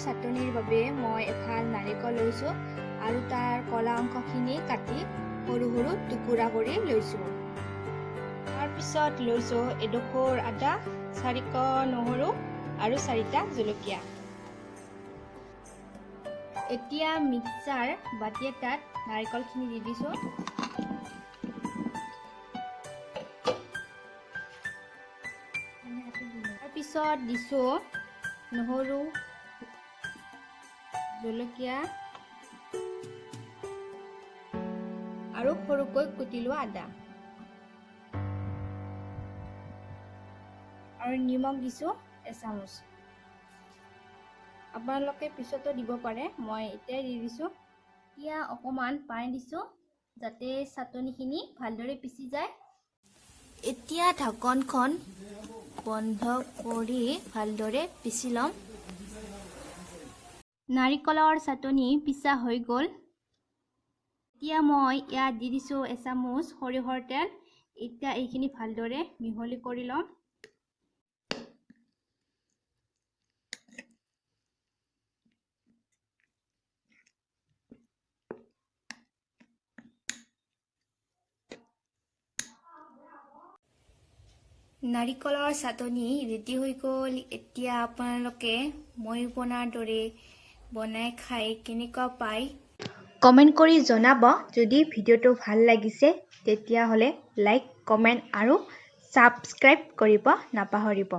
চাটনিৰ বাবে মই এফাল নাৰিকল লৈছোঁ আৰু তাৰ ক'লা অংশখিনি কাটি সৰু সৰু টুকুৰা কৰি লৈছোঁ। তাৰপিছত লৈছোঁ এডোখৰ আদা, 4 নহৰু আৰু 4টা জলকীয়া। এতিয়া মিক্সাৰ বাতি এটাত নাৰিকলখিনি দি দিছোঁ। তাৰপিছত দিছোঁ নহৰু, জলকীয়া আৰু সৰুকৈ কুটি লোৱা আদা আৰু নিমখ দিছোঁ এচামুচ। আপোনালোকে পিছতো দিব পাৰে, মই এতিয়াই দি দিছোঁ। এতিয়া অকণমান পানী দিছোঁ যাতে চাটনিখিনি ভালদৰে পিচি যায়। এতিয়া ঢাকনখন বন্ধ কৰি ভালদৰে পিচি ল'ম। নাৰিকলৰ চাটনি পিচা হৈ গ'ল। এতিয়া মই ইয়াত দি দিছোঁ এচামুচ সৰিয়হৰ তেল। এতিয়া এইখিনি ভালদৰে মিহলি কৰি ল'ম। নাৰিকলৰ চাটনি ৰেডি হৈ গ'ল। এতিয়া আপোনালোকে মই বনোৱাৰ দৰে বনাই খাই কেনেকুৱা পায় কমেণ্ট কৰি জনাব। যদি ভিডিঅ'টো ভাল লাগিছে তেতিয়াহ'লে লাইক, কমেণ্ট আৰু ছাবস্ক্ৰাইব কৰিব নাপাহৰিব।